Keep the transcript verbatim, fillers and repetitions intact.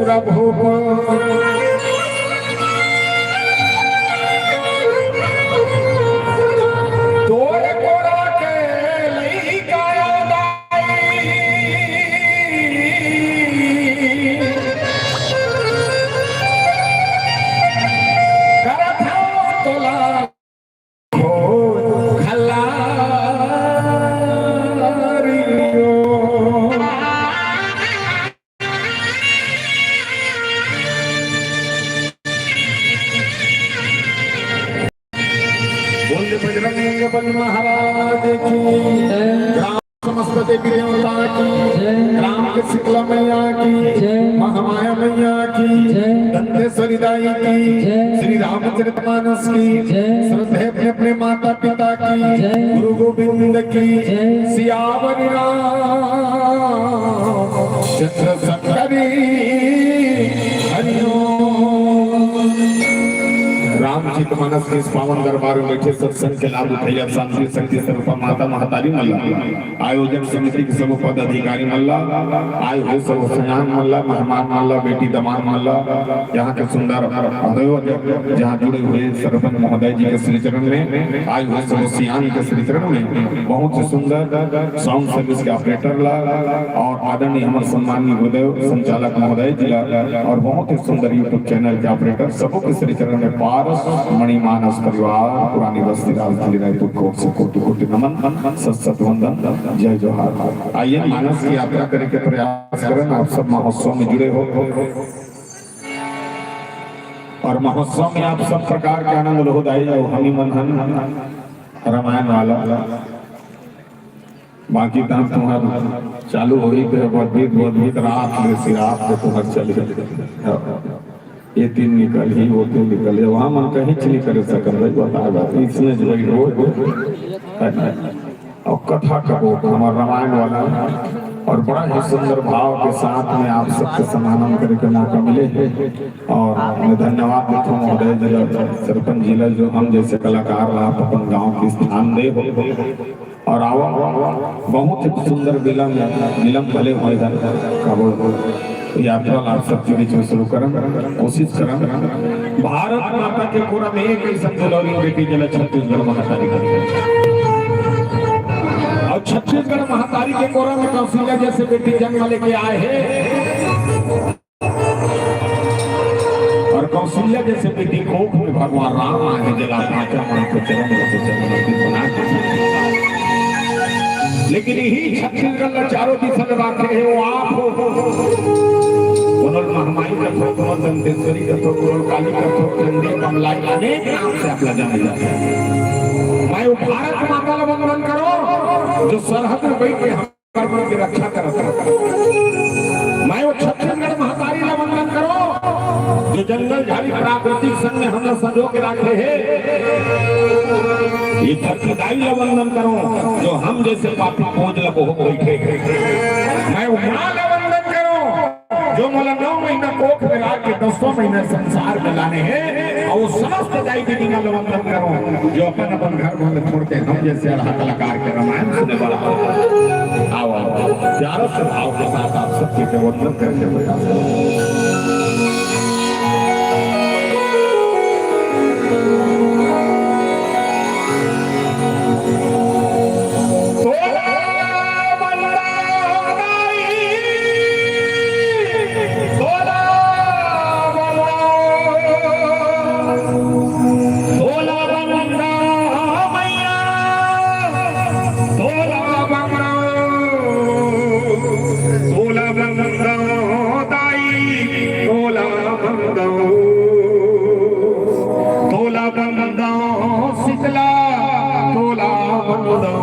प्रभु को। तोर कोरा के लइका दाई। करत हव तोला बोल बजरंग बली महाराज की। जय। समस्त देवी देवता की। जय। राम के शीतला मैया की। जय। महामाया मैया की। जय। दंतेश्वरी दाई की। जय। श्री रामचरित मानस की। जय। श्रद्धे अपने अपने माता पिता की। जय। गुरु गोविंद की। जय। सियावर राम चंद्र शंकरी हरिओम। रामचरित मानस के इस पावन दरबार में बैठे सत्संग के लाभ उठाइए। शांति शक्ति स्वरूपा माता महतारी मन ला, आयोजक समिति के सब पदाधिकारी मन ला, आए हुए सब सयान मन ला, मेहमान मन ला, बेटी दमाद मन ला, यहाँ के सुंदर अवयव जहाँ जुड़े हुए सरपंच महोदय जी के श्री चरण में, आए हुए सब सियान के श्री चरण में, बहुत ही सुंदर साउंड सर्विस के ऑपरेटर ला और आदरणीय हमर सम्माननीय गुरुदेव संचालक महोदय जी ला और बहुत ही सुंदर YouTube चैनल के ऑपरेटर सबो के श्री चरण में पारस मणिमानस परिवार पुरानी बस्ती राजधानी रायपुर कोट से कोटि कोटि नमन, सत सत वंदन, जय जोहार। आइए मानस की यात्रा करे के प्रयास करन। आप सब महोत्सव में जुड़े हो और महोत्सव में आप सब प्रकार के आनंद लो। दाई अउ हमी मन हन रामायण वाला, बाकी काम तुम्हार चालू होही ते बदबीत बदबीत रात ले सिरात ले तुम्हार चले। ये तीन निकल ही, वो तीन निकल ही, वहाँ मन कहीं नहीं करे सकत भाई, बता बात इसने जो भाई रोज और कथा कबो हमर रामायण वाला और बड़ा ही सुंदर भाव के साथ में आप सबके समानंद करे के मौका मिले हे। और मैं धन्यवाद देथों महोदय जी ला, सरपंच जी ला, जो हम जैसे कलाकार ला आप अपन गांव के स्थान दे हो। और आवा, बहुत ही सुंदर विलंब, विलंब भले होए हन, कबो यात्रा ला आप सबके बीच में शुरू करन, कोशिश करन। भारत माता के कोरा में एक ऐसा दुलौरी बेटी जेला छत्तीसगढ़ महतारी कहथे। और छत्तीसगढ़ महतारी के कोरा में कौशल्या जैसे बेटी जन्म लेके आए हे। और कौशल्या जैसे बेटी कोख में भगवान राम आए हे, जेला पाचा माँ के चरण में से चरण अर्पित बना के। लेकिन यही छत्तीसगढ़ ला चारों दिशा में बांटे हे, वो आप हो। कोनो महामाई कथो, कोनो दंतेश्वरी कथो, कोनो काली कथो, चंडी, कमलाई, अनेक नाम से आप ला जाने जाथे। मैं वो भारत माता ला वंदन करों, जो सरहद में बैठ के हम कर्म की रक्षा करत हे। मैं वो छत्तीसगढ़ महतारी ला वंदन करों, जो जंगल झाड़ी प्राकृतिक संग में हमला संजो के राखे हे। ये धरती दाई ला वंदन करों, जो हम जैसे पापी कोंच ला बोहत बैठे हे। मैं वो माँ ला वंदन करों, जो मोला नौ महीना कोख में राख के दसवां महीना संसार में लाने हे, और वो समस्त दाई दीदी मन ला वंदन करों, जो अपन अपन घर भर छोड़ के हम जैसे अड़हा कलाकार के रामायण सुने वाला हो। आओ, आओ, प्यार से भाव के साथ आप सबके लिए वंदन करके प्रयास करों। तोला बंदा मैया, तोला बंदा, तोला बंदा दाई, तोला बंदा, तोला बंदा शीतला, तोला बंदा।